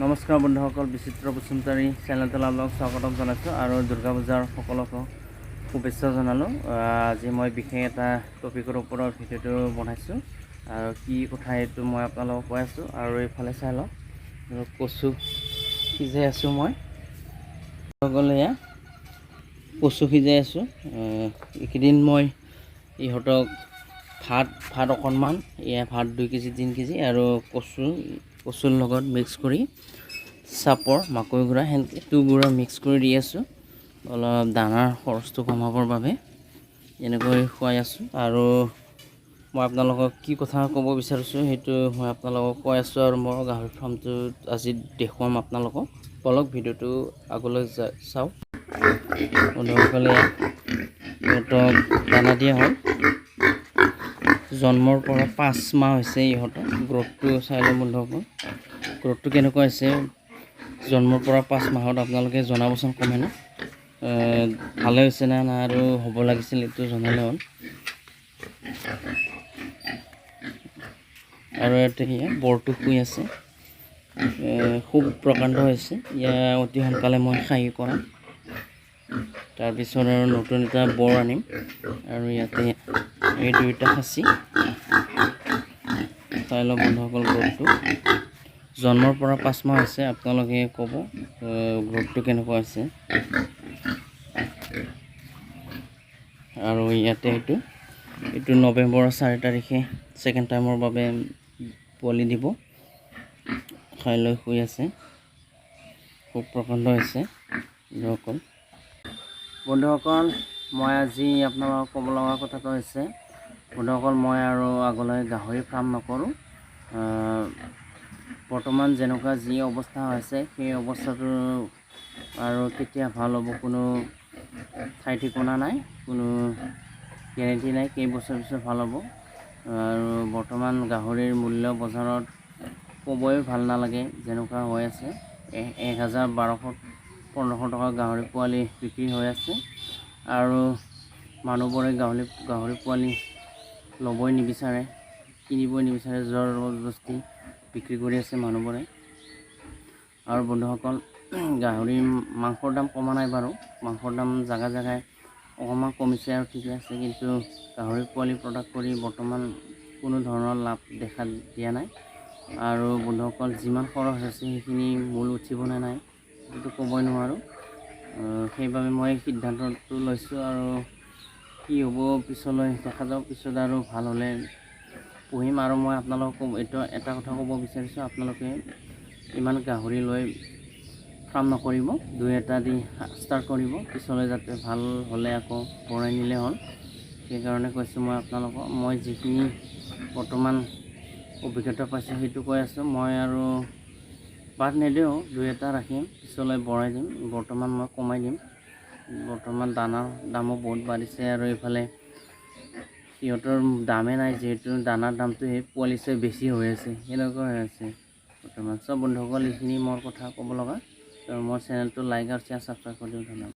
নমস্কাৰ বন্ধুসকল, বিচিত্ৰ বসুমতাৰী চেনেলটোলৈ আপোনালোক স্বাগতম জনাইছোঁ আৰু দুৰ্গা পূজাৰ সকলোকে শুভেচ্ছা জনালোঁ। আজি মই বিশেষ এটা টপিকৰ ওপৰত ভিডিঅ'টো বনাইছোঁ আৰু কি কথা এইটো মই আপোনালোকক কৈ আছোঁ। আৰু এইফালে চাই লওক, কচু সিজাই আছোঁ মই। সকলে এয়া কচু সিজাই আছোঁ। এইকেইদিন মই ইহঁতক ভাত ভাত অকণমান, এয়া ভাত 2 কেজি 3 কেজি আৰু কচুৰ লগত মিক্স কৰি চাপৰ, মাকৈ গুড়া, সেনেকৈ তুঁহ গুড়া মিক্স কৰি দি আছোঁ। অলপ দানাৰ খৰচটো কমাবৰ বাবে এনেকৈ খুৱাই আছোঁ। আৰু মই আপোনালোকক কি কথা ক'ব বিচাৰিছোঁ, সেইটো মই আপোনালোকক কৈ আছোঁ। আৰু মোৰ গাহৰি ফাৰ্মটোত আজি দেখুৱাম আপোনালোকক। বলক, ভিডিঅ'টো আগলৈ চাওক। বন্ধুসকলে, ইহঁতক দানা দিয়া হ'ল। জন্মৰ পৰা 5 মাহ হৈছে ইহঁতৰ। গ্ৰ'থটো চাই লওক বন্ধুসকল, গ্ৰ'থটো কেনেকুৱা হৈছে জন্মৰ পৰা 5 মাহত, আপোনালোকে জনাবচোন কমেণ্টত। ভালে হৈছে নে না আৰু হ'ব লাগিছিল, এইটো জনালে হ'ল। আৰু ইয়াতে সেয়া বৰটো শুই আছে। খুব প্ৰকাণ্ড হৈছে। ইয়াৰ অতি সোনকালে মই খাহী কৰাম, তাৰপিছত আৰু নতুন এটা বৰ আনিম। আৰু ইয়াতে এই দুয়োটা খাচী চাই লওক বন্ধুসকল। গ্ৰ'থটো জন্মৰ পৰা 5 মাহ হৈছে, আপোনালোকে ক'ব গ্ৰ'থটো কেনেকুৱা হৈছে। আৰু ইয়াতে এইটো নৱেম্বৰৰ 4 তাৰিখে ছেকেণ্ড টাইমৰ বাবে পোৱালি দিব। খাই লৈ শুই আছে। খুব প্ৰকাণ্ড হৈছে বন্ধুসকল। বন্ধুসকল, মই আজি আপোনালোকক ক'ব লগা কথাটো হৈছে, বন্ধুসকল, মই আৰু আগলৈ গাহৰি ফাৰ্ম নকৰোঁ। বৰ্তমান যেনেকুৱা যি অৱস্থা হৈছে, সেই অৱস্থাটো আৰু কেতিয়া ভাল হ'ব কোনো ঠাই ঠিকনা নাই, কোনো গেৰেণ্টি নাই কেইবছৰ পিছত ভাল হ'ব। আৰু বৰ্তমান গাহৰিৰ মূল্য বজাৰত ক'বই ভাল নালাগে, যেনেকুৱা হৈ আছে। 1000, 1200, 1500 টকা গাহৰি পোৱালি বিক্ৰী হৈ আছে আৰু মানুহবোৰে গাহৰি পোৱালি ল'বই নিবিচাৰে, কিনিবই নিবিচাৰে। জোৰ জবৰদস্তি বিক্ৰী কৰি আছে মানুহবোৰে। আৰু বন্ধুসকল, গাহৰি মাংসৰ দাম কমা নাই বাৰু। মাংসৰ দাম জেগা জেগাই অকণমান কমিছে আৰু ঠিকে আছে, কিন্তু গাহৰি পোৱালি প্ৰডাক্ট কৰি বৰ্তমান কোনো ধৰণৰ লাভ দেখা দিয়া নাই। আৰু বন্ধুসকল, যিমান খৰচ হৈছে সেইখিনি মূল উঠিবনে নাই সেইটো ক'বই নোৱাৰোঁ। সেইবাবে মই সিদ্ধান্তটো লৈছোঁ আৰু কি হ'ব পিছলৈ দেখা যাওক। পিছত আৰু ভাল হ'লে পুহিম। আৰু মই আপোনালোকক এইটো এটা কথা ক'ব বিচাৰিছোঁ, আপোনালোকে ইমান গাহৰি লৈ ফাৰ্ম নকৰিব। দুই এটা দি ষ্টাৰ্ট কৰিব, পিছলৈ যাতে ভাল হ'লে আকৌ বঢ়াই নিলে হ'ল। সেইকাৰণে কৈছোঁ মই আপোনালোকক। মই যিখিনি বৰ্তমান অভিজ্ঞতা পাইছোঁ, সেইটো কৈ আছোঁ। মই আৰু বাদ নিদিওঁ, দুই এটা ৰাখিম, পিছলৈ বঢ়াই দিম। বৰ্তমান মই কমাই দিম। বৰ্তমান দানাৰ দামো বহুত বাঢ়িছে আৰু এইফালে সিহঁতৰ দামেই নাই, যিহেতু দানাৰ দামটো সেই পোৱালি চাই বেছি হৈ আছে, সেনেকুৱা হৈ আছে বৰ্তমান। চব বন্ধুসকল, এইখিনি মোৰ কথা ক'ব লগা। আৰু মোৰ চেনেলটো লাইক আৰু শ্বেয়াৰ, ছাবস্ক্ৰাইব কৰি দিওঁ। ধন্যবাদ।